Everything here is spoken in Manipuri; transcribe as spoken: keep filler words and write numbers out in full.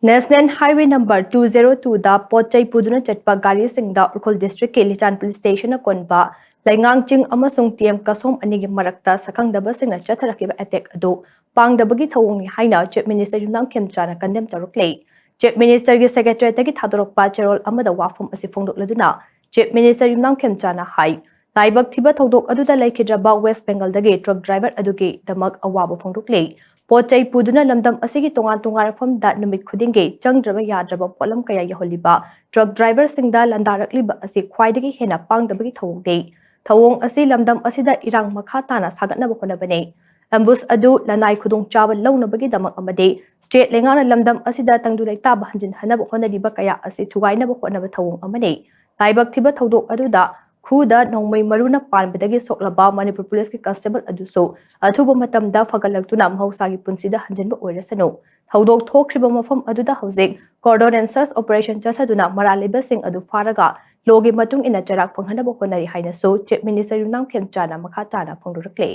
National Highway number two zero two ꯗ ꯄꯣꯠ ꯆꯩ ꯄꯨꯗꯨꯅ ꯆꯠꯄ ꯒꯥꯔꯤꯁꯤꯡꯗ ꯎꯈ꯭ꯔꯨꯜ district ꯀꯤ ꯂꯤꯆꯥꯟ police station ꯅ ꯀꯣꯟꯕ ꯂꯩꯉꯥꯡ ꯆꯤꯡ ꯑꯃꯁꯨꯡ ꯇꯤ ꯑꯦꯝ ꯀꯁꯣꯝ ꯑꯅꯤꯒꯤ ꯃꯔꯛꯇ ꯁꯛꯈꯪꯗꯕꯁꯤꯡꯅ ꯆꯠꯊꯔꯛꯈꯤꯕ attack ꯑꯗꯨ ꯄꯥꯡꯗꯕꯒꯤ ꯊꯧꯑꯣꯡꯅꯤ ꯍꯥꯏꯅ Chief Minister ꯌꯨꯝꯅꯥꯝ ꯈꯦꯝꯆꯥꯅ condemn ꯇꯧꯔꯛꯂꯦ꯫ Chief Minister ꯒꯤ secretariat ꯇꯒꯤ ꯊꯥꯗꯣꯔꯛꯄ ꯆꯦꯔꯣꯜ ꯑꯃꯗ ꯋꯥꯐꯝ ꯑꯁꯤ ꯐꯣꯡꯗꯣꯛꯂꯗꯨꯅ Chief Minister ꯌꯨꯝꯅꯥꯝ ꯈꯦꯝꯆꯥꯅ ꯍꯥꯏ, ꯂꯥꯏꯕꯛ ꯊꯤꯕ ꯊꯧꯗꯣꯛ ꯑꯗꯨꯗ ꯂꯩꯈꯤꯗ꯭ꯔꯕ West Bengal ꯗꯒꯤ truck driver ꯑꯗꯨꯒꯤꯗꯃꯛ ꯑꯋꯥꯕ ꯐꯣꯡꯗꯣꯛꯂꯤ꯫ ꯄꯣꯠ ꯆꯩ ꯄꯨꯗꯨꯅ ꯂꯝꯗꯝ ꯑꯁꯤꯒꯤ ꯇꯣꯉꯥꯟ ꯇꯣꯉꯥꯟꯕ ꯃꯐꯝꯗ ꯅꯨꯃꯤꯠ ꯈꯨꯗꯤꯡꯒꯤ ꯆꯪꯗ꯭ꯔꯕ ꯌꯥꯗ꯭ꯔꯕ ꯄꯣꯠꯂꯝ ꯀꯌꯥ ꯌꯧꯍꯜꯂꯤꯕ truck driver ꯁꯤꯡꯗ ꯂꯥꯟꯗꯥꯔꯛꯂꯤꯕ ꯑꯁꯤ ꯈ꯭ꯋꯥꯏꯗꯒꯤ ꯍꯦꯟꯅ ꯄꯥꯡꯗꯕꯒꯤ ꯊꯧꯑꯣꯡꯅꯤ꯫ ꯊꯧꯑꯣꯡ ꯑꯁꯤ ꯂꯝꯗꯝ ꯑꯁꯤꯗ ꯏꯔꯥꯡ ꯃꯈꯥ ꯇꯥꯅ ꯁꯥꯒꯠꯅꯕ ꯍꯣꯠꯅꯕꯅꯤ꯫ Ambush ꯑꯗꯨ ꯂꯅꯥꯏ ꯈꯨꯗꯣꯡꯆꯥꯕ ꯂꯧꯅꯕꯒꯤꯗꯃꯛ ꯑꯃꯗꯤ state ꯂꯩꯉꯥꯛꯅ ꯂꯝꯗꯝ ꯑꯁꯤꯗ ꯇꯪꯗꯨ ꯂꯩꯇꯥꯕ ꯍꯟꯖꯤꯟꯍꯟꯅꯕ ꯍꯣꯠꯅꯔꯤꯕ ꯀꯌꯥ ꯑꯁꯤ ꯊꯨꯒꯥꯏꯅꯕ ꯍꯣꯠꯅꯕ ꯊꯧꯑꯣꯡ ꯑꯃꯅꯤ꯫ ꯂꯥꯏꯕꯛ ꯊꯤꯕ ꯊꯧꯗꯣꯛ ꯑꯗꯨꯗ ꯈꯨꯗ ꯅꯣꯡꯃꯩ ꯃꯔꯨꯅ ꯄꯥꯟꯕꯗꯒꯤ ꯁꯣꯛꯂꯕ ꯃꯅꯤꯄꯨꯔ police ꯀꯤ constable ꯑꯗꯨꯁꯨ ꯑꯊꯨꯕ ꯃꯇꯝꯗ ꯐꯒꯠꯂꯛꯇꯨꯅ ꯃꯍꯧꯁꯥꯒꯤ ꯄꯨꯟꯁꯤꯗ ꯍꯟꯖꯤꯟꯕ ꯑꯣꯏꯔꯁꯅꯨ꯫ ꯊꯧꯗꯣꯛ ꯊꯣꯛꯈ꯭ꯔꯤꯕ ꯃꯐꯝ ꯑꯗꯨꯗ ꯍꯧꯖꯤꯛ cordon and search operation ꯆꯠꯊꯗꯨꯅ ꯃꯔꯥꯜ ꯂꯩꯕꯁꯤꯡ ꯑꯗꯨ ꯐꯥꯔꯒ law ꯒꯤ ꯃꯇꯨꯡ ꯏꯟꯅ ꯆꯩꯔꯥꯛ ꯐꯪꯍꯟꯅꯕ ꯍꯣꯠꯅꯔꯤ ꯍꯥꯏꯅꯁꯨ Chief Minister ꯌꯨꯝꯅꯥꯝ ꯈꯦꯝꯆꯥꯅ ꯃꯈꯥ ꯇꯥꯅ ꯐꯣꯡꯗꯣꯔꯛꯂꯤ꯫